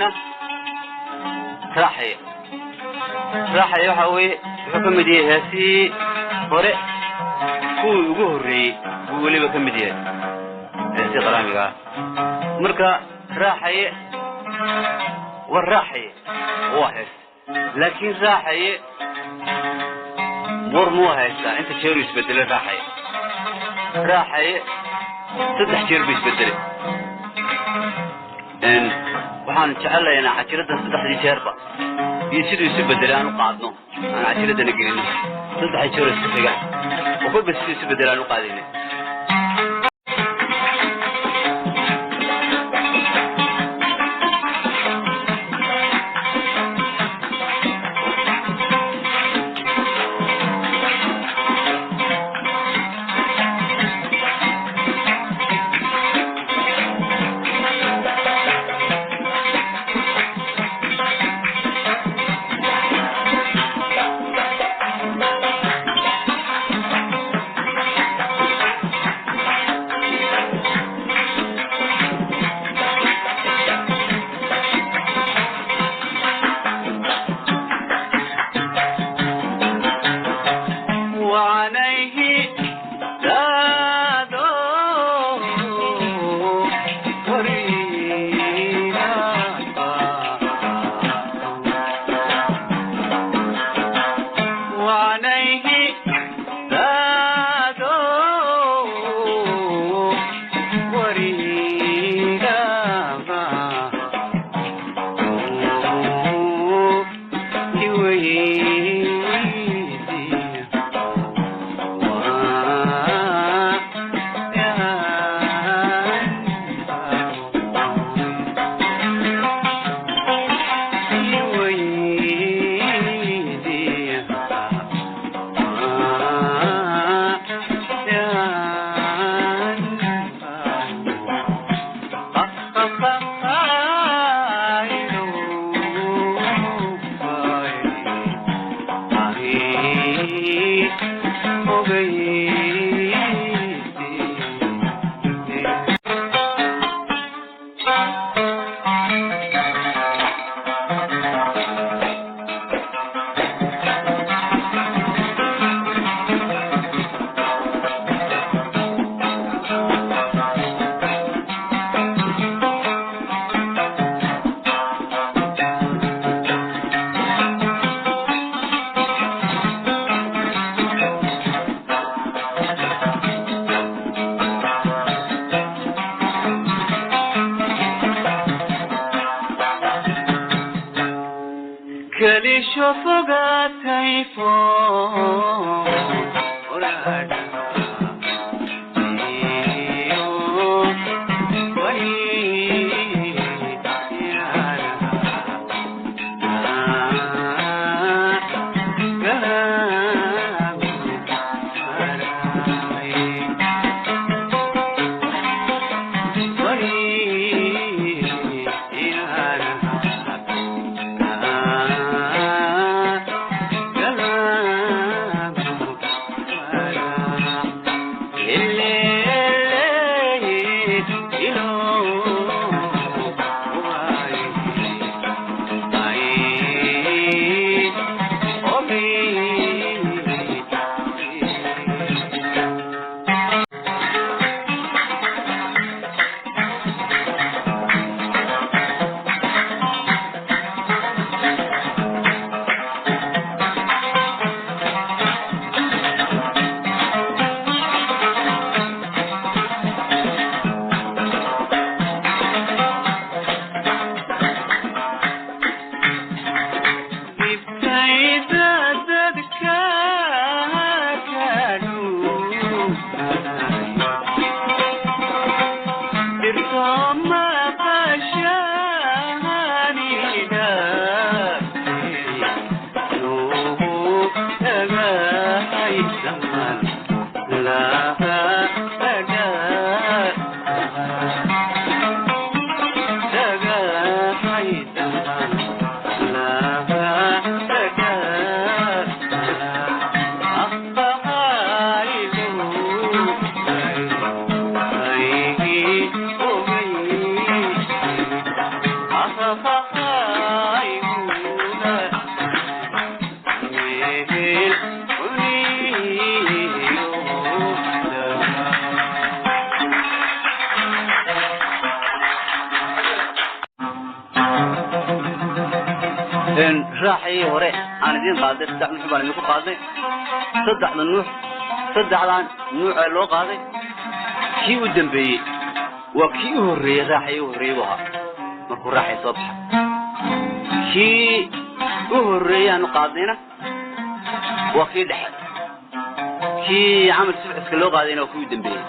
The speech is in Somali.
Qaadaynaa Raaxaya. Raaxaya waxaa weeye, wuxuu ka mid yahay heesihii hore, kuwii ugu horreeyey buu weliba ka mid yahay heesihii qaraamiga ah. Marka Raaxaye war Raaxaye waa hees, laakiin Raaxaye war muu haystaa inta jeeru isbedelay. Raaxaye, Raaxaye saddex jeer buu isbedelay. Waxaan jecelaynaa cajiradan saddexdii jeerba iyo siduu isu bedelay aan u qaadno, aan cajiradana gelino saddexdii jeer oo isku xiga oo kolba siduu isu bedelay aan u qaadayna. وعليه دادو ورينا، وعليه دادو ورينا. Kalisho fogaatay Raaxayii hore aan idiin qaaday, 3 nuux baan idinku qaaday. Saddexda nuux, saddexdan nuucee loo qaaday, kii u dambeeyey waa kii u horreeyey. Raaxayii u horreeyey buu ahaa markuu raaxay soo baxay. Kii u horreeyey aanu qaadnayna waa kii dhexe. Kii camal subxiska loo qaadayna waa kii u dambeeyey.